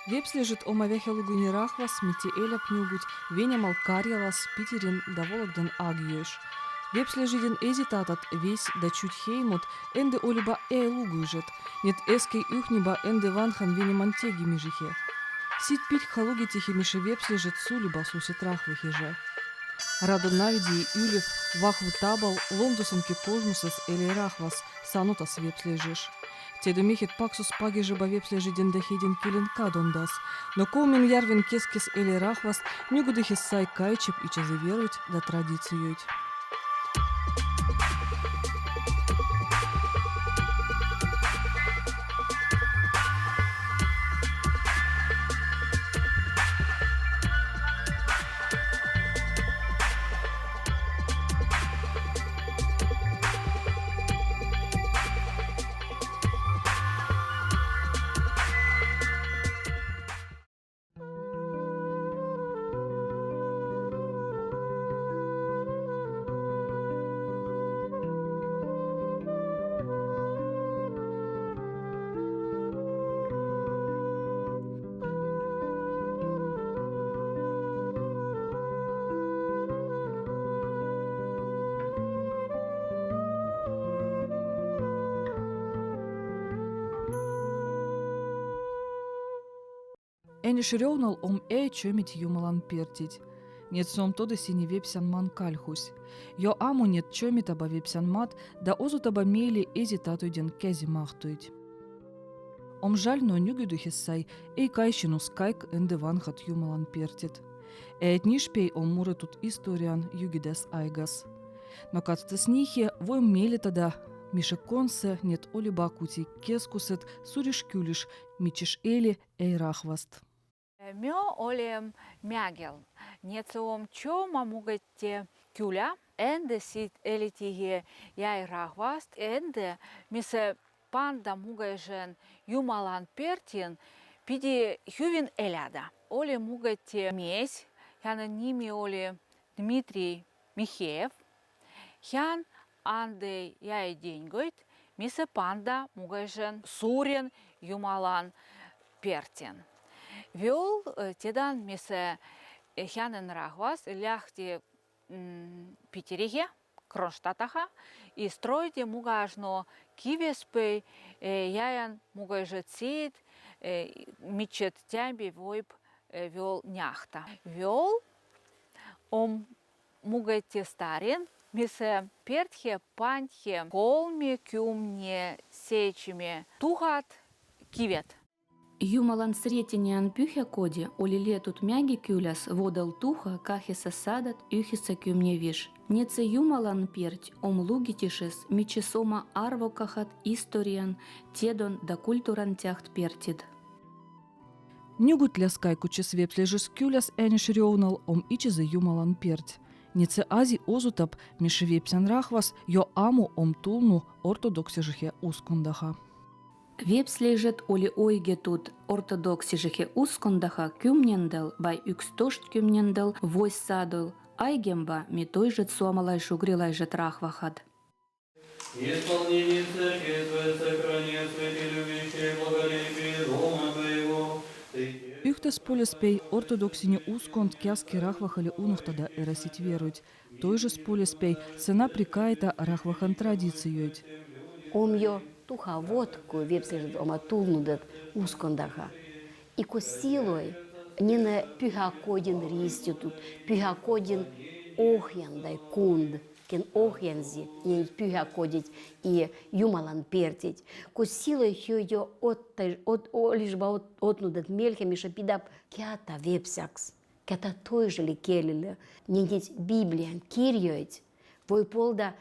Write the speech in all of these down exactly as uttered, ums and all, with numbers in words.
Вепслежыд омавехелугыни рахвас, митти эляб нюгуть Венемал Карьялас, Питерин да Вологдан Агьёысь. Вепслежиден эзитатат, весь да чуть хеймуд, энды олиба эй лугуйжет, нет эскей юхниба энды ванхан Венеман тегимижихе. Сид пить ха лугитихи, мише вепслежыд сулиба сусид рахвахиже. Радо навидиэ ылев, вахвы табал, ломдусэн ке кожмусэс элей рахвас, санутас вепслежыш. Тедомихид паксус пагижеба вепслежиден да хедин келин кадондас. Но Комиин ярвен кескес элей рахвас нюгыдыхис сай кайчеб ичазы веруйт да традициюйт. Эниш рёвнал ом эй чомит Юмалан пертидь. Нет сом тодэ сини вепсянман кальхусь. Ё аму нет чомитаба вепсянмад да озутаба мейле эзи татуйден кязи махтуйдь. Ом жаль, но нюгыдыхис сай эй кайсинус кайк энды ванхат Юмалан пертид. Эйтниш пей ом муретут историян югидас айгас. Но катстас нихе вой мейлетада, мише консэ нет олиба кутий кескусэд, суриш-кюлиш, мичиш эли эй рахваст. Ме олем Мягель. Нетсэ ом чома мугеттьэ кюля, эндэ сид элитиге яй рахваст, эндэ, мисэ панда мугежен Юмалан пертин, пиди хювин элядэ. Оли мугеттьэ месь, хянэн ними оли Дмитрий Михеев, хян андэ яй деньгойт, мисэ панда мугежен сурен Юмалан пертин. Вёл, э, тедан, мисэ, э, хянэн рахвас ляхти, м, Питериге, Кронштадтаха, и стройди мугаш но кивес пей, э, яян мугежед сид, э, мичет тямби войб, э, вёл няхта. Вёл ом мугеттьэ старин, мисэ пертхе пантхе колме кюм не сечиме тухат кивет. Юмалан Сретениан пюхя коди оли летут Мяги кюляс водал туха кахеса садат юхиса кюм не виш. Нетсэ Юмалан перть ом лугитишес, миче сома арво кахат историян, тедон да культуран тяхт пертид. Нюгытляс кайкучес вепслежыс кюляс Эниш рёвнал ом ичизэ Юмалан перть. Нетсэ ази озутап, мише вепсян рахвас ё аму ом тулну ортодоксижихе ускондаха. Вепслежыд оли ойгетут ортодоксижихе ускондаха кюмнендэл вай укстошт кюмнендэл вось садол, айгемба ми тойжыд суамалай шугрилайжыд рахвахад. Исполнение всяких твоих сохрани, святей любящий, благолепие дома твоего. Юхтас полес пей ортодоксини усконд кяски рахвахали унухтада эрасить веруйт. Тойжыс полес пей сэна прикайта рахвахан традицияйт. Ом ё туха водку вепслежыд ома тулнудад ускондаха. И кос силой ненэ пюхя кодин риститут, пюхя кодин охьян дай кунд. Кен охьянзи нень пюхя кодить и Юмалан пертить. Кос силой хьёйё отта, от, олижба от, отнудад мельхе, мише пидаб кята вепсякс, кята тойжели келилы, неньыд Библиян кирьёйт. Вой полда,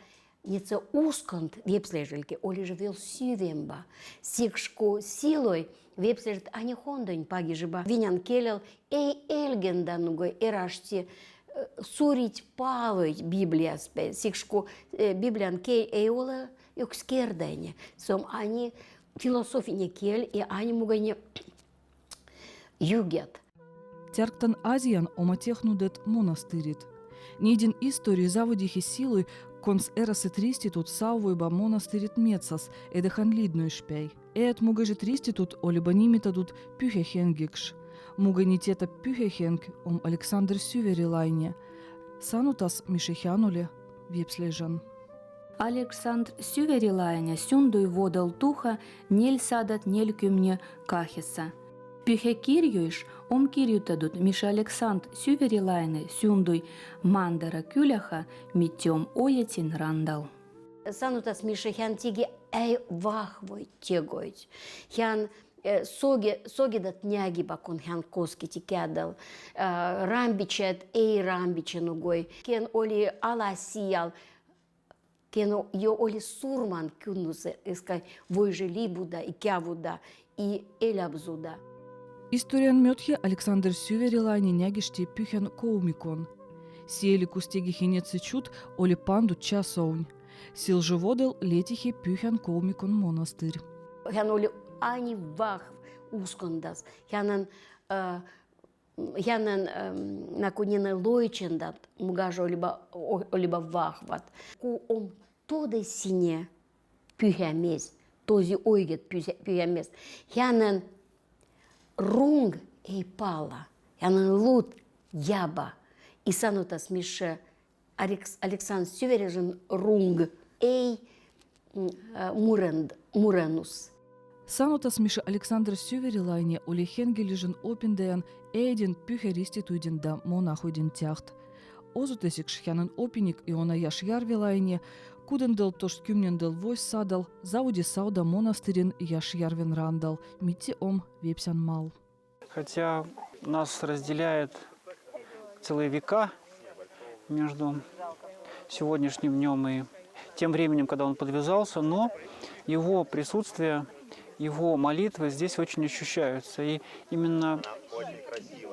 нетсэ усконд вепслежель ке, олижа вел сивемба. Сикшку силой вепслежыд ани хондонь пагижиба венян келел, эй эльгенда нугой эражти, э, сурить палойть Библияс пе, сикшку, э, Библиян кель эй олэ юкскердайне. Сом ани философине кель и ани мугайне югет. Тярктан Азиян ома технудэд монастырит. Нейдин история заводихи силой, Kons eraset ristitut saavoiba monastirit metsas edahan Lidnoišpeai. Eat mugažit ristitut oliba nimitadut Pühähengikš. Muga ni teta Pühäheng om Aleksandr Süverilaine. Sanutas, miše hän oli viepsležan. Aleksandr Süverilaine sündüi vuodal tuha neljasadat neljakümne kaheksa. Pühä kirjoiš om kirjutadut, miše Aleksandr Süverilaine sündüi Mandara küläha, mii om Ojatin randal. Sanutas, miše hän tegi ai vahvoid tegoid. Hän, e, soge-, sogedat neagiba, kon hän kosketi keadal. E, rambičat ai rambičanu goi. Ken oli ala sial, ken o-, jo oli surman künnus, es kai voiže libuda i keavuda i eläbzuda. Istorian mötke Aleksandr Süverilaine neagišti pühän kovmikon. Sielikus tegi henetsečut oli pandut časoun. Silžo vuodal letihe pühän kovmikon monastir. Hän oli ani vahv uskondas. Hänen, e, hänen, em, naku nene loitšendat mugaža oliba, o-, oliba vahvat. Ku om todesine pühä mees, tosi oiget pühä, pühä mees. Hänen rung ai pala, hänen lud jaba. I sanutas, miše Aleks-, Aleksandr Süverilainen rung ai, mm, e, murend-, murennus. Sanutas, miše Aleksandr Süverilaine oli hengiližan opindajan äidin pühä ristituidin da monahoidin teht. Ozotasikš hänen opinik Iona Jašjärveläine kudendaltoštkümnendal vuosisadal zavudis auda monastirin Jašjärven randal, mii om viepsän mal. Хотя нас разделяет целые века между сегодняшним днём и тем временем, когда он подвязался, но его присутствие, его молитвы здесь очень ощущаются. И именно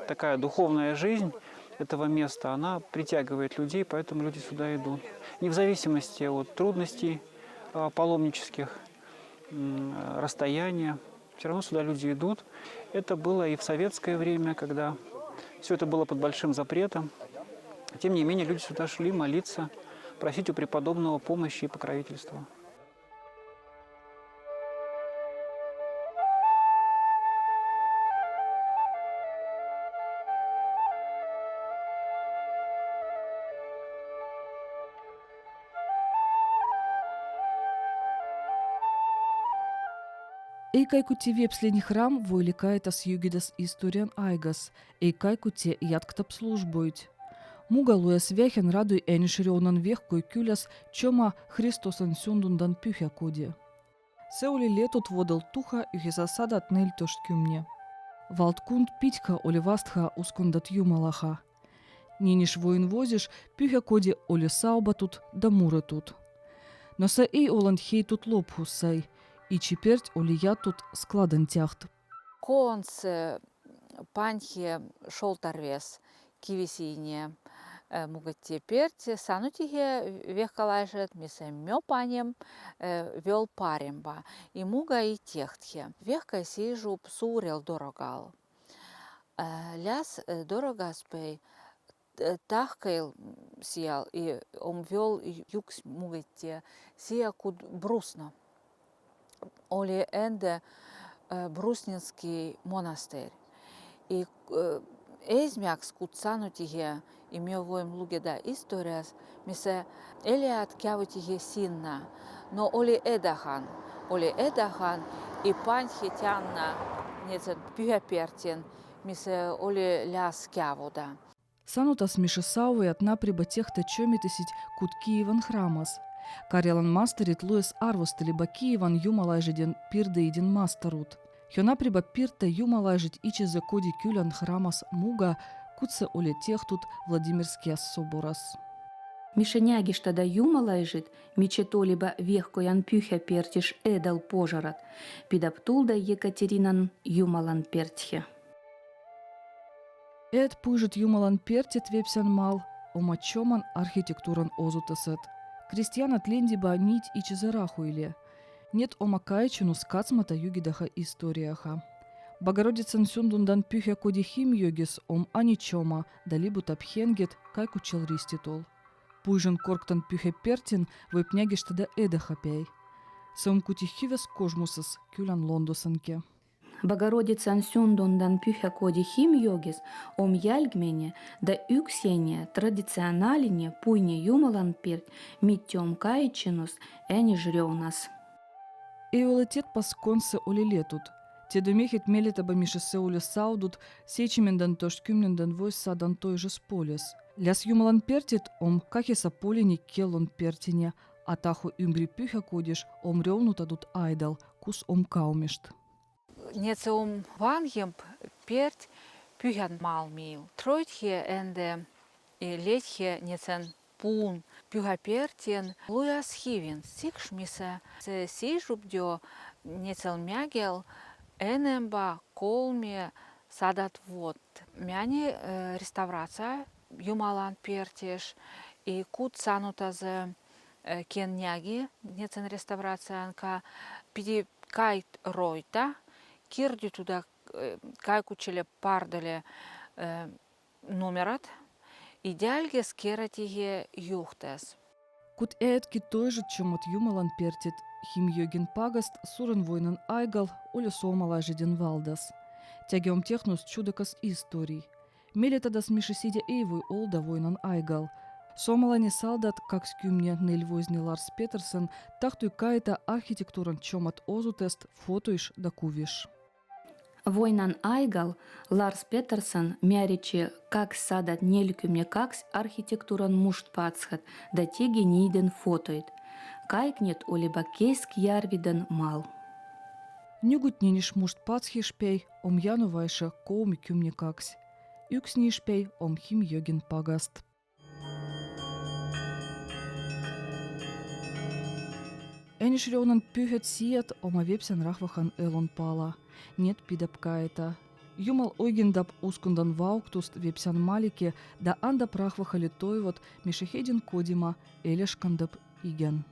такая духовная жизнь этого места, она притягивает людей, поэтому люди сюда идут. Не в зависимости от трудностей, а, паломнических, м, расстояния. Всё равно сюда люди идут. Это было и в советское время, когда всё это было под большим запретом. Тем не менее, люди сюда шли молиться, просить у преподобного помощи и покровительства. Ei kaikuti viepslin hram voi li kaetas jügüdas istorian aigas, ei kaikuti jatktab službuid. Muga luojas veahan radui Enišrevnan vehkoi küläs čoma Hristosan sündündan pühäkodi. Se oli letot vuodal tuha üheksäsadat neltoštkümne. Valdkund pitkä oli vastha uskondat jumalaha. Niniš vuoin vuosiš pühäkodi oli saobatut da muretut. No sa ei olan heitut lophussai, iči pert oli jatut skladan teht. Kons, e, panhe šoltarves kivisiinje, e, mugati perti, sanutihe vehkalaižet, mis mi panem, e, väl paremba. I muga i tehthe. Vehkai seižub suurel dorogal. E, leas, e, dorogas pai, e, tahkail sial i om väl juks mugati, siia kud Brusna. Oli ende, e, Brusninski monasteer. I, e, eesmäks, kud sanutihe, i mi voim lugeda istorias, mis eläjät keavutihe sinna. No oli edahan, oli edahan, i panhe tianna nedzen pühäpertin, mis oli leas keavuda. Sanutas, miše saovajat napriba tehta čomitasit kud Kiivan hramas. Karjalan mastarit luojas arvostaliba Kiivan jumalaižadin pirdajidin mastarut. Jo napriba pirta jumalaižat ičize kodi külän hramas muga, kud se oli tehtut Vladimirskes soboras. Miše neagištada jumalaižit, mi čet oliba vehkojan pühäpertiš edal požarat, pidab tulda Jekaterinan jumalan perthe. Eat puižat jumalan pertit viepsän mal oma čoman arhitektuuran ozotased. Kristijanat lendiba niit ičize rahuili. Ned oma kaitšenus kacmata jügüdaha istorijaha. Bogorodican sündündan pühäkodi himn jõgis om ani čoma da libutab hengit kaikutšel ristitul. Puižan korktan pühä Pertin voip nügüstada edaha päi. Sääm kuti hives kožmusas külän londosän ke. Bogorodican sündündan pühä koodi Himjögis om jälgmäni da üksüini traditsionaaline puine jumalan Pert, mit om kaitšenus Enižreonas. Ei ole tietpas, kon se oli letud. Tiedo mihit mielitabamišis se oli saudut seitšmendän tožkümnendän vuosissadan toižas polis. Lääs jumalan Pertit om kahisa polini kellon Pertini, a tahu ümbri pühä koodiš om reunutadut aidal, kus om kaumišt. Net se om vanhimb Pert pühän malmil. Troithe ende, e, lethe net sen puun pühä Pertin lujas hivin, sikšmise se sižubdio net sel miagel enembä kolmi sadat vuot. Meani, e, restavraatsia jumalan Pertiš, i kut sanutase, e, ken nügi net sen restavraatsia, ka pidi kaid roita, kirdituda, e, kaikutšele pardale, e, numerad, i dälgis keratihe juhtas. Kut eadki toižitšemat jumalan Pertit, Himjögin pagast suren vuoinan aigal oli soomalaižidin valdas. Tege om tehnus čudakas istuuri. Mielitatamišis ide ei voi olda vuoinan aigal. Soomalaini saldat, kakskümmend neli vuosini Lars Petersen, tahtoi kaita arhitektuuran čomat osutest fotoiš da kuviš. Vuoinan aigal Lars Petersen määritši kaks sadat nelikümne kaks arhitektuuran muštpatshat da tegi niiden fotoid. Kaik need olibva Keskjärvidin mal. Nügüt niniš muštpatshiš päi om januvaša kolmekümne kaks. Üks niš päi om Himjögin pagast. Enižreonan pühät siat oma vepsän rahvahan elon pala. Net pidab kaita. Jumal oigindab uskondan vauktust vepsän maliki da andab rahvahele toivot, mis šehedin kodima eleškandab igän.